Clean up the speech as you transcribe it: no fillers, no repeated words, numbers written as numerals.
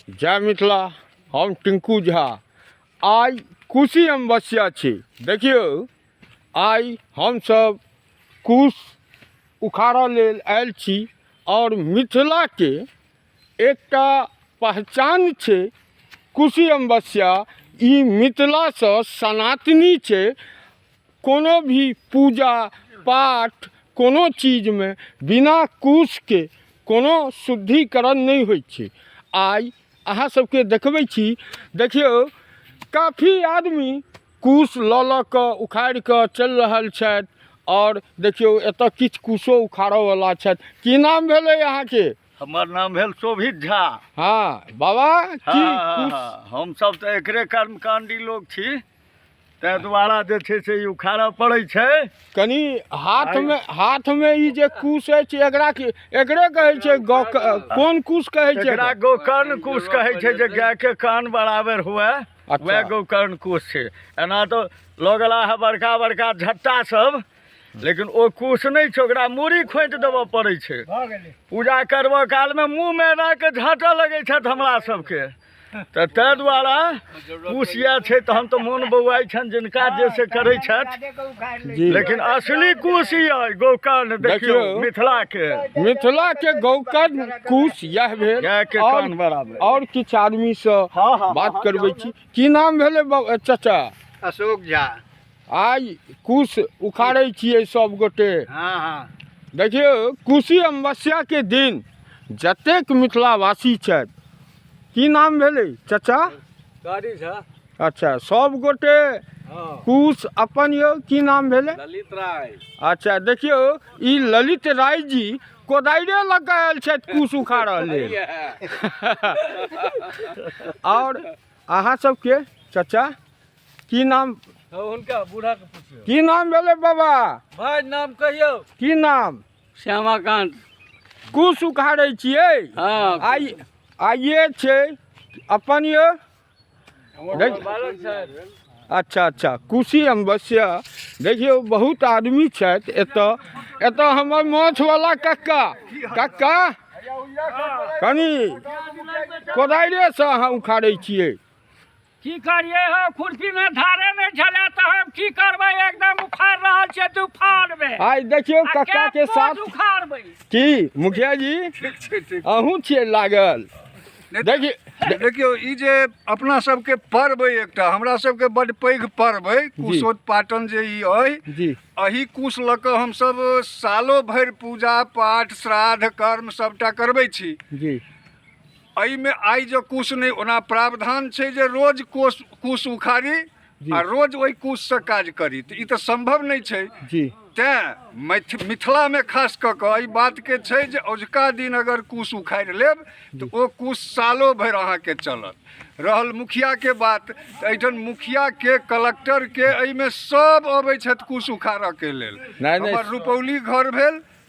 जय मिथिला। हम टिंकू झा। आइ कुशी अमावस्या छी। देखियौ, आइ हमसब कुश उखाड़ऽ लेल आयल छी आओर मिथिलाके एकटा पहचान छै कुशी अमावस्या। ई मिथिलासँ सनातनी छै। कोनो भी पूजा पाठ कोनो चीजमे बिना कुशके कोनो शुद्धिकरण नहि होइ छै। आइ अहाँ सबके देखबै छी। देखियौ, काफी आदमी कुश लऽ लऽ कऽ उखाड़ि कऽ चलि रहल छथि। आओर देखियौ, एतऽ किछु कुशो उखाड़ऽवला छथि। की नाम भेलै अहाँके? हमर नाम भेल शोभित झा। हँ बाबा, की कुश? हमसब तऽ एकरे कर्मकाण्डी लोक छी, ताहि दुआरे जे छै से ई उखाड़ऽ पड़ै छै। कनि हाथमे हाथमे ई जे कुश अछि, एकरा की एकरे कहै छै? गौ कोन कुश कहै छै? एकरा गौकर्ण कुश कहै छै, जे गायके कान बराबर हुए। वएह गौकर्ण कुश छै। एना तऽ लऽ गेला है बड़का बड़का झट्टा सब, लेकिन ओ कुश नहि छै। ओकरा मूड़ी खोँटि देबऽ पड़ै छै। पूजा करबऽ कालमे मुँहमे एना कऽ झाँटऽ लगै छथि हमरा सबके, तऽ ताहि दुआरे कुश इएह छै। तहन तऽ मोन बौआइ छनि जिनका, जे से करै छथि, लेकिन असली कुश ई अइ गौकर्ण। देखियौ, मिथिलाके मिथिलाके गौकर्ण कुश इएह भेल। गायके कान बराबर। आओर किछु आदमीसँ बात करबै छी। की नाम भेलै चाचा? अशोक झा। आइ कुश उखाड़ै छियै सब गोटे? हँ हँ। देखियौ, कुशी अमावस्याके दिन जतेक मिथिलावासी छथि। की नाम भेलै चाचा? कारी झा। अच्छा, सब गोटे कुश अपन। यौ, की नाम भेलै? ललित राय। अच्छा, देखियौ, ई ललित राय जी कोदारिए लऽ कऽ आयल छथि कुश उखाड़ऽ लेल। आओर अहाँ सबके चाचा, की नाम? हुनका बूढ़ा के पुछियौ। की नाम भेलै बाबा? भाइ, नाम कहियौ। की नाम? श्यामाकांत। कुश उखाड़ै छियै? हँ। आइ आइए छै अपन यौ। बालक छथि। अच्छा, कुशी अमावस्या। देखियौ, बहुत आदमी छथि एतऽ। एतऽ हमर माछवला कक्का। कक्का, कनि कोदारिएसँ अहाँ उखाड़ै छियै? की करियै हौ, खुरपीमे धारे नहि छलै तऽ हम की करबै? एकदम उखाड़ि रहल छियै तूफानमे। आइ देखियौ, कक्का के साथ उखाड़बै। की मुखिया जी, अहूँ छियै लागल? देखिए। देखियौ, ई जे अपना सबके पर्व अइ, एकटा हमरा सबके बड्ड पैघ पर्व अइ कुशोत्पाटन जे ई अइ। एहि कुश लऽ कऽ हमसब सालो भरि पूजा पाठ, श्राद्ध कर्म सबटा करबै छी। एहिमे आइ जँ कुश नहि, ओना प्रावधान छै जे रोज कोश कुश उखाड़ी आ रोज ओहि कुशसँ काज करी, तऽ ई तऽ सम्भव नहि छै। तैँ मिथिलामे खास कऽ कऽ एहि बातके छै जे औझुका दिन अगर कुश उखाड़ि लेब तऽ ओ कुश सालो भरि अहाँके चलत। रहल मुखियाके बात, तऽ एहिठाम मुखियाके, कलक्टरके, एहिमे सब अबै छथि कुश उखाड़ऽके लेल। नहि। हमर रुपौली घर भेल।